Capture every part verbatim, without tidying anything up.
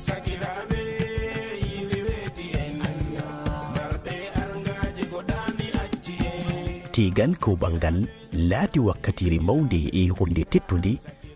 Sakiraaɓe, yiiɓe weeti en, marɓe arngaaji ko ɗaani acci en. Teegal ko banngal laati wakkatiire mawnde e huunde teddunde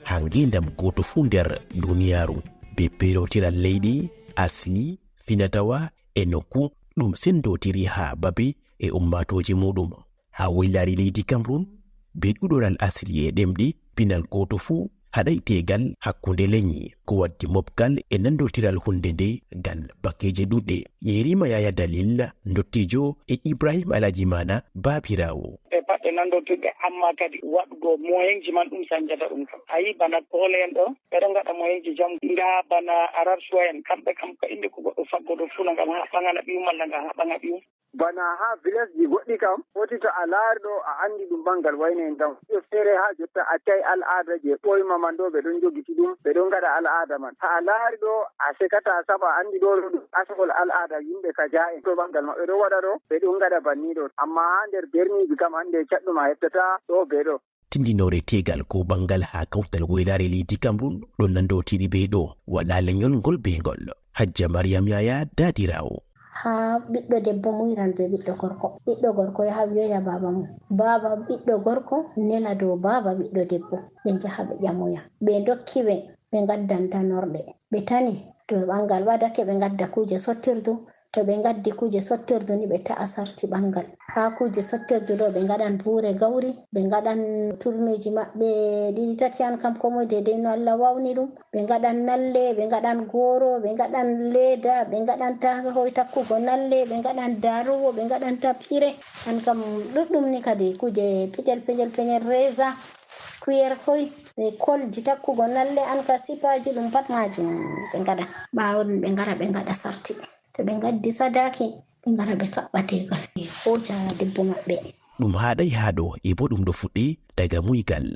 haa ngeendam gooto fuu nder duniyaaru. Bee peerootiral leyɗe, asli, finatawa e nokku, ɗum senndotiri haa babe e ummaatooje muuɗum. Haa woylaare leydi Cameroun, bee ɗuuɗoral asli e ɗemɗe, pinal gooto fuu haɗay teegal hakkunde leñi. Ko waddi mobgal e nanndotiral huunde nde gal bakkeeje ɗuuɗɗe. Yerima Yaya Dalil, ndottiijo, e Ibrahim Alhaji Mana, baabiraawo. Ɗe baɗɗe nanndontirɗe, amma kadi waɗgo moyenji man ɗum sanjata ɗum kam. A yi bana Koole en ɗo, ɓe ɗo ngaɗa moyenji jam. Ndaa bana Arab Soi en, kamɓe kam ko innde ko goɗɗo faggoto fuu, na ngam haa ɓaŋana ɓiyum malla ngam haa ɓaŋa ɓiyum. Bana haa vilesji goɗɗi kam, foti to a laari ɗo, a anndi ɗum ɓanngal wayne en kam. Ɗo feere haa jotta accay al'aada je ɓoyma man ɗo, ɓe ɗon jogiti ɗum, ɓe ɗon ngaɗa al'aada man. To a laari ɗo, a sekata a saɓa, a anndi ɗo, ɗo ɗum asngol al'aada yimɓe ka ja'en. To ɓanngal maɓɓe ɗo waɗa ɗo, ɓe ɗon ngaɗa banni ɗo. Amma haa nder berniiji kam, hannde caɗɗum a heɓtata ɗo be ɗo. Tindinoore teegal ko banngal haa kawtal woylaare leydi Cameroun ɗon nanndotiri bee ɗo, waɗa leñol ngol bee ngol. Hajja Mariam Yaya, daadiraawo. Haa ɓiɗɗo debbo muyran bee ɓiɗɗo gorko. Ɓiɗɗo gorko yaha wi'oya baaba mum. Baaba ɓiɗɗo gorko nela dow baaba ɓiɗɗo debbo. Ɓe njaha ɓe ƴamoya. Ɓe ndokki ɓe, ɓe ngaddan danorɗe. Ɓe tani to ɓanngal ɓadake, ɓe ngadda kuuje sottirdu. To ɓe ngaddi kuuje sottirdu ni, ɓe ta'a sarti ɓanngal. Haa kuuje sottirdu ɗo, ɓe ngaɗan buure gawri, ɓe ngaɗan turmiji maɓɓe ɗiɗi tati, an kam ko moy deydey no Allah wawni ɗum. Ɓe ngaɗan nalle, ɓe ngaɗan gooro, ɓe ngaɗan leeda, ɓe ngaɗan tasahoy takkugo nalle, ɓe ngaɗan darowo, ɓe ngaɗan tapire. An kam ɗuɗɗum ni kadi, kuuje pejel, pejel, pejel, reza, kuyer koy, e kolji takkugo nalle, an ka sipaji, ɗum pat majum ɓe ngaɗan. Ɓaawo ɗum ɓe ngara ɓe ngaɗa sarti. To ɓe ngaddi sadaaki, ɓe ngara ɓe kaɓɓa teegal, ɓe hooca debbo maɓɓe. Ɗum haaɗay haa ɗo, e bo ɗum ɗo fuɗɗi daga muygal.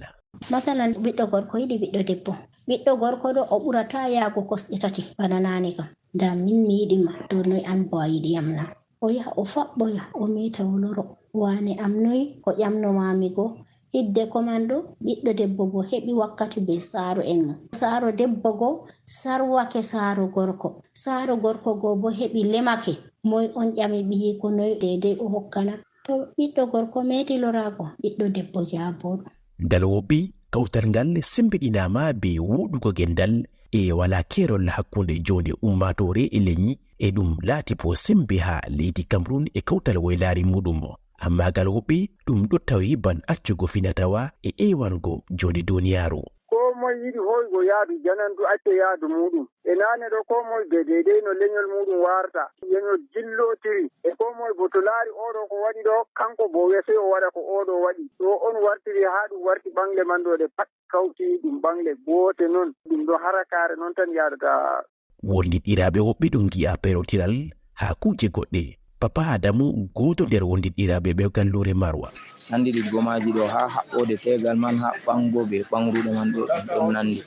Masalan, ɓiɗɗo gorko yiɗi ɓiɗɗo debbo. Ɓiɗɗo gorko ɗo, o ɓurataa yaago kosɗe tati, bana naane kam. Ndaa min mi yiɗi ma, to noy an bo a yiɗi yam na? O yaha, o faɓɓoya, o meeta, o loro. Waane am noy, ko ƴamno maami go? Hiddeko man ɗo, ɓiɗɗo debbo go heɓi wakkati bee saaro'en mum. Saaro debbo go sarwake saaro gorko. Saaro gorko go bo heɓi lemake. Moy on ƴami ɓiyiiko noy deydey o hokkana? To ɓiɗɗo gorko meeti loraago, ɓiɗɗo debbo jaabooɗo. Ngal woɓɓi, kawtal ngal sembiɗinaama bee wooɗugo gendal e walaa keerol hakkunde joonde ummaatoore e leñi, e ɗum laati bo sembe haa leydi Cameroun e kawtal woylaare muuɗum. Ammaa ngal woɓɓi, ɗum ɗo tawi ban accugo finatawa e ewango joonde duniyaaru. Koo moy yiɗi hooygo yaadu janandu, acca yaadu muuɗum. E naane ɗo, koo moy be deydey no leñol muuɗum waarta, leñol jillotiri. E koo moy bo to laari oo ɗo ko waɗi ɗo, kanko bo sey o waɗa ko oo ɗo waɗi. Ɗo on wartiri haa ɗum warti ɓaŋle man ɗo ɗe pat kawti ɗum ɓaŋle goote non. Ɗum ɗo harakaare non tan yaadata. Wondiɗɗiraaɓe woɓɓe ɗon ngi'a perotiral haa kuuje goɗɗe. Papa Adamu, gooto nder wondiɗɗiraaɓe ɓe galluure Marwa. Nanndi ɗiggo maaji ɗo haa haɓɓoode teegal man, haa ɓaŋgo be ɓaŋruɗe man ɗo, ɗum ɗon nanndi.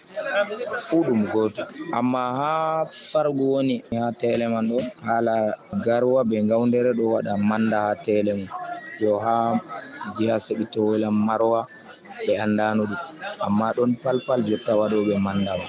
Fuu ɗum gooto. Ammaa haa fargu woni haa teele man ɗo, haala garwa be ngawndere ɗo waɗa mannda haa teele mum. Yo haa jiha seɓitto woyla Marwa, ɓe anndaano ɗum. Ammaa ɗon palpal jotta waɗooɓe mannda man.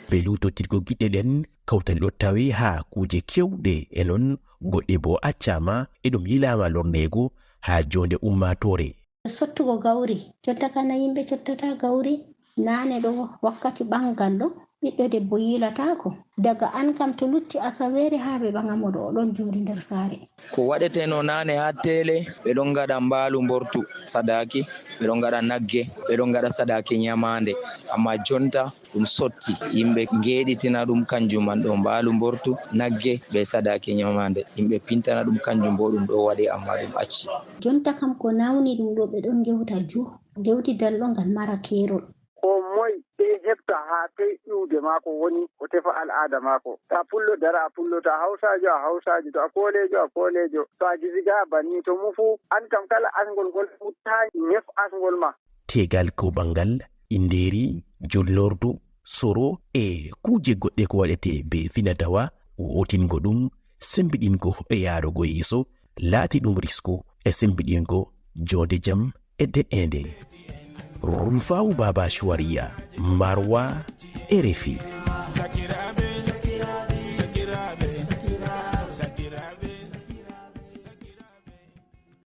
Be luutotirgo giɗɗe ɗen, kawtal ɗo tawe haa kuuje keewɗe e non goɗɗe boo accaama, e ɗum yilaama lorneego haa joonde ummaatoore. Sottugo gawri, jotta kana yimɓe cottata gawri, naane ɗo wakkati ɓangal ɗo, ɓiɗɗo debbo yiilataako. Daga an kam to lutti asaweere haa ɓe ɓaŋa mo ɗo, o ɗon jooɗi nder saare. Ko waɗeteno naane haa teele, ɓe ɗon ngaɗa mbaalu mbortu sadaaki, ɓe ɗon ngaɗa nagge, ɓe ɗon ngaɗa sadaaki nyamaande. Ammaa jonta, ɗum sotti. Yimɓe ngeeɗitina ɗum, kanjum man ɗo mbaalu mbortu, nagge, be sadaaki nyamaande. Yimɓe pintana ɗum, kanjum boo ɗum ɗo waɗe, ammaa ɗum acci. Jonta kam ko nawni ɗum ɗo, ɓe ɗon ngewta ju, ngewtidal ɗo ngal mara keerol. Ko moy sey hefta haa toy iwde maako woni, o tefa al'aada maako. To a pullo, dara a pullo. To a hawsaajo, a hawsaajo. To a kooleejo, a kooleejo. To a gisiga, banni. To mu fuu, an kam kala asngol ngol futtaani, nef asngol ma. Teegal ko ɓanngal, inndeeri, julnordu, soro e kuuje goɗɗe ko waɗetee bee finatawa, wootingo ɗum, semmbiɗingo e yaarugo yeeso, laati ɗum risku e semmbiɗingo joonde jam e de'eende. Rumfaawu Baaba Shuwariya, Marwa, R F I. Sakiraaɓe,